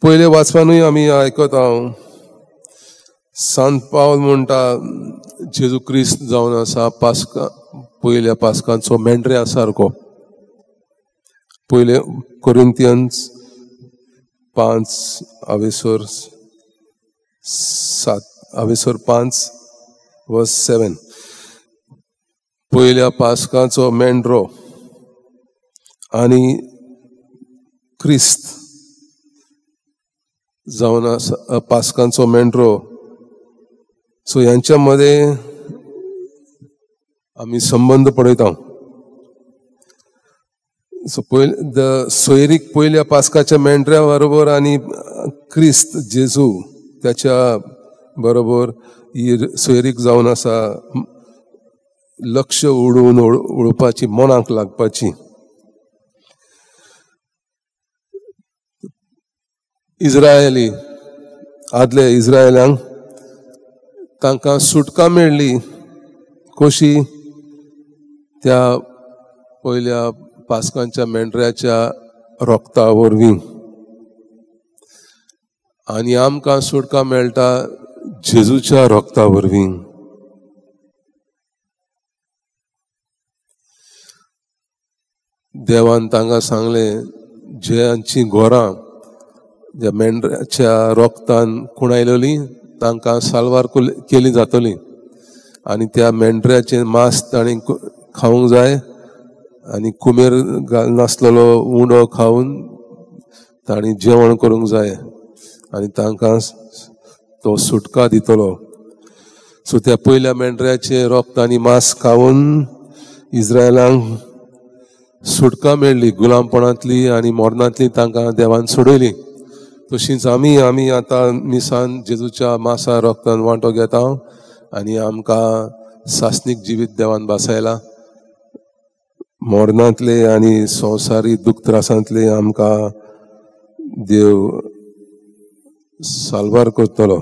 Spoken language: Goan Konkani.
पयले वाचपानूय आमी आयकत हांव सांत पावल म्हणटा जेजू क्रिस्त जावन आसा पास्का, पयल्या पास्कांचो मेंढऱ्या सारको. पयले कोरिंथियन्स 5:7 5:7. पयल्या पास्काचो मेंढरो आनी क्रिस्त जावन आसा पास्कांचो मेंढरो. सो ह्यांच्या मदें आमी संबंद पळयता. सो पयले सोयरीक पयल्या पास्काच्या मेंढऱ्या बरोबर आनी क्रिस्त जेजू त्याच्या बरोबर ही सोयरीक जावन आसा लक्ष उडोवन उडोवपाची, मनाक लागपाची. इस्रायली आदले इस्रायलांक तांकां सुटका मेळ्ळी कशी? त्या पयल्या पास्कांच्या मेंढऱ्याच्या रोगता वरवीं. आनी आमकां सुटका मेळटा जेजूच्या रोगता वरवीं. देवान तांकां सांगलें ज्यांची घरां ज्या मेंढऱ्याच्या रोगतान खुणायलेली तांकां साल्वार केली जातली आनी त्या मेंढऱ्याचें मांस तांणी खावंक जाय आनी कुमेर घालनासलेलो उंडो खावन तांणी जेवण करूंक जाय आनी तांकां तो सुटका दितलो. सो त्या पयल्या मेंढऱ्याचें रोगत आनी मांस खावन इस्रायलांक सुटका मेळ्ळी, गुलामपणांतली आनी मरणांतली तांकां देवान सोडयली. तशीच आमी आमी आतां मिसान जेजूच्या मासा रोगतान वांटो घेता आनी आमकां सासणीक जिवीत देवान भासायला. मरणांतले आनी संवसारी दुख त्रासांतले आमकां देव साल्वार करतलो.